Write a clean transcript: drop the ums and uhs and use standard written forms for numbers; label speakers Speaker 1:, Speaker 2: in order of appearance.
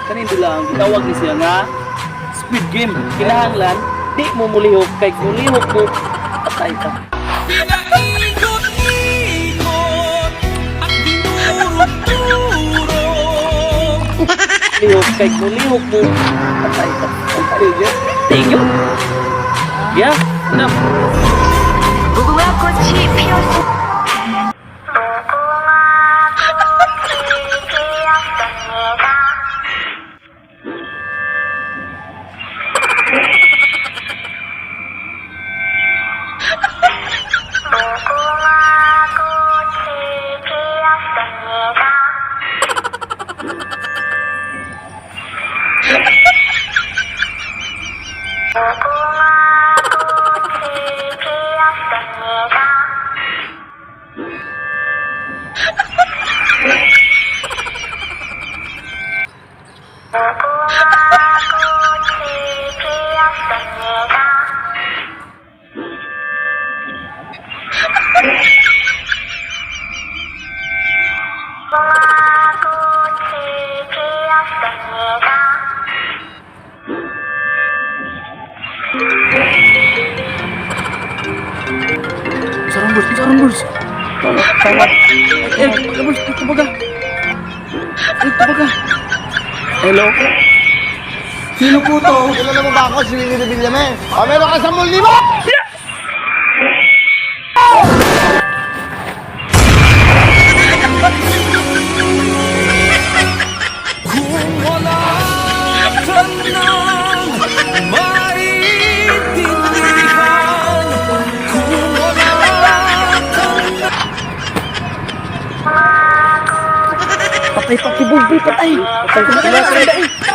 Speaker 1: Kanin lang gitawag ni siya nga Squid Game. Kinahanglan di mo mulihok kay mulihok mo patay ka.
Speaker 2: Pinaikot-ikot at dinurog-durog.
Speaker 1: Lihok kay mulihok mo patay ka. Thank you. Thank you. Yeah. No.
Speaker 3: 무궁화 꽃이 피었습니다.
Speaker 1: Sarang boss, sarang boss. Tama, tama. Eh, boss, kumbaga. Eh, kumbaga. Hello.
Speaker 4: Sino po to? Kilala mo ba ako? Si Willie Revillame. O, meron ka 10,000!
Speaker 2: Kung wala ka nang maintindihan, kung wala ka
Speaker 1: Patay, patay, boss, patay. Patay, patay, patay.